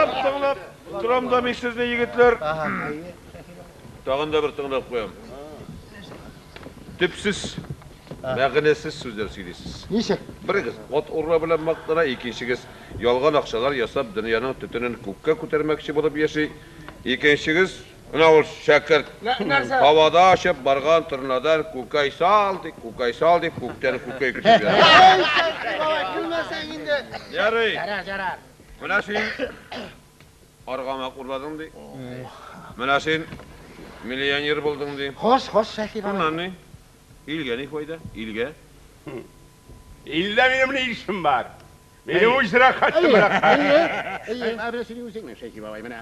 Тыңлап, тыңлап торам да мин сезне, егетләр. Тагын да бер тыңлап куям. Төпсез, мәгънәсез сүзләр сөйлисез. Ничек? Берегез ат урла белән мактана, икенчегез ялган акчалар ясап дөньяның төтенен күккә күтәрмәкче булып яши. Икенчегез, менә ул шәкерт, һавада очып барган торнадан күкәй сал дип, күкәй сал дип, күктән күкәй көтеп ята. Әй, Шәйхи бабай, көлмәсәң инде. Ярый. Ярар, ярар. Менә син аргамак урладың ди. Менә син миллионер булдың ди. Хош, хош, Шәйхи бабай. Шуннан ни? Илгә ни файда? Илгә. Илдә минем ни эшем бар? Минем үз рәхәтем рәхәт. Әйе, менә синең үзеңнең, Шәйхи бабай, менә.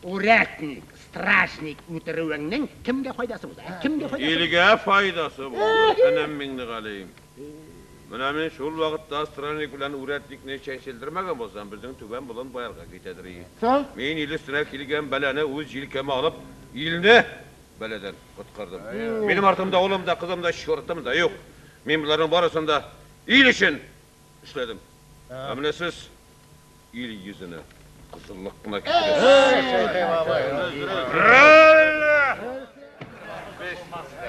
Урядник, стражник үтерүеңнең кемгә файдасы булды? Ә? Кемгә файдасы? Илгә файдасы булды, энем Миңнегалием. Менә мин шул вакытта странник белән урядникны чәнчелдермәгән булсам, безнең түбән болын баярга китәдер иде. Соң? Мин ил өстенә килгән бәлане үз җилкәмә алып, илне бәладән коткардым. Минем артымда улым да, кызым да, чортым да юк. Мин боларның барысын да ил өчен эшләдем. Ә менә сез ил йөзенә кызыллык кына китерәсез.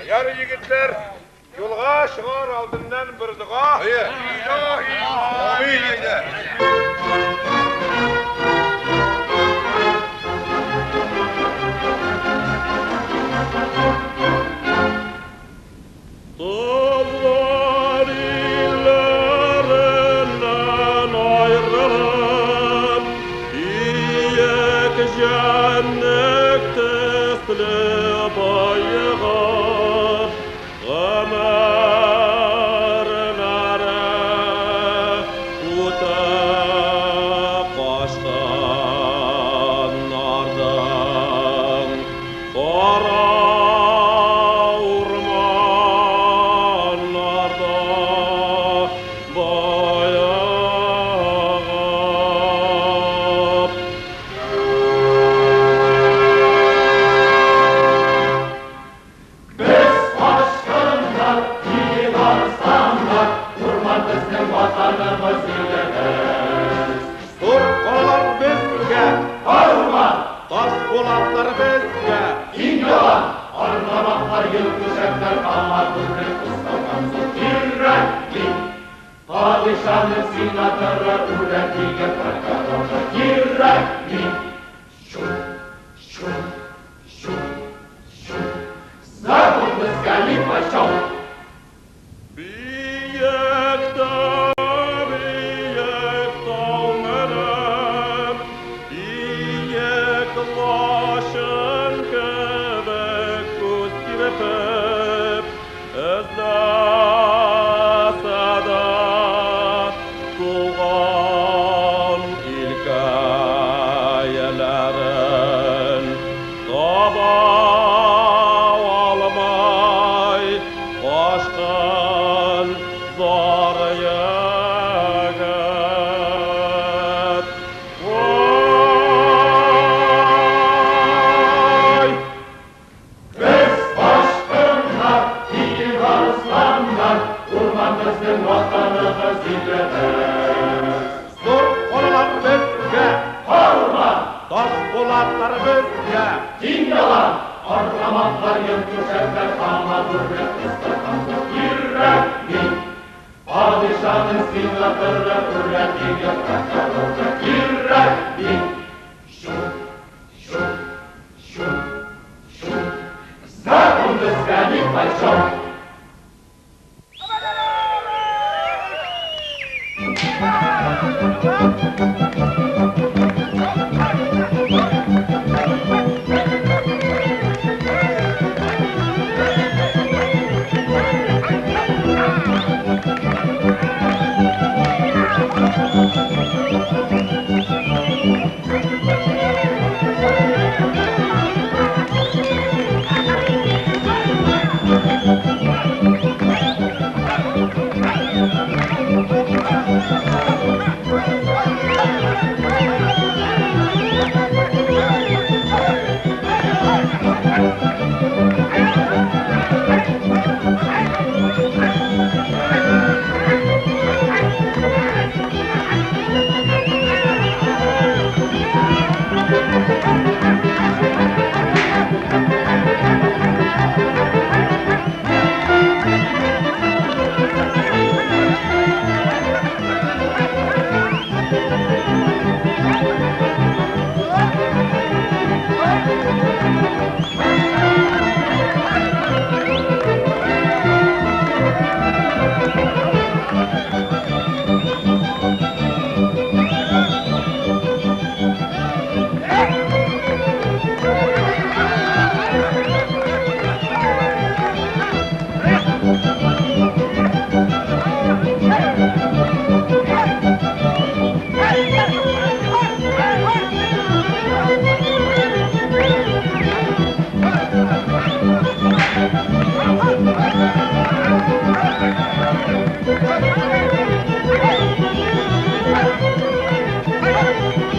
Ярый, егетләр, юлга чыгар алдыннан бер дога. Илаһи амин. Tavlar illerinden ayrılıp, İyek cennet tesli bayığa, Ömerlere uta kaçkanlardan, Kara ormanlarda bayağı. Зур калалар безгә, Арма! Таш булатлар безгә, Киң дала, аргамаклар, ел күшәкләр, ама күрек кысталган кирәкми. Падишаның сенаторы, үрәтиге, прокуроры кирәкми. Шу, шу, шу, шу. Закон безгә нипочем. Биек тау, биек тау менеп, Иек лашын кебек күз сирпеп, Эзләсә дә туган илкәйләрен таба алмай качкан зар егет. Ой! Без башкыннар, ике арысланнар, урман безнең ватаныбыз илебез. Зур калалар безгә, Арма, таш булатлар безгә, киң дала, аргамаклар, ел күшәкләр, ама күрек кысталган кирәкми. Падишаның сенаторы, үрәтиге, прокуроры кирәкми. Шу, шу, шу, шу. Закон безгә нипочем. Thank you.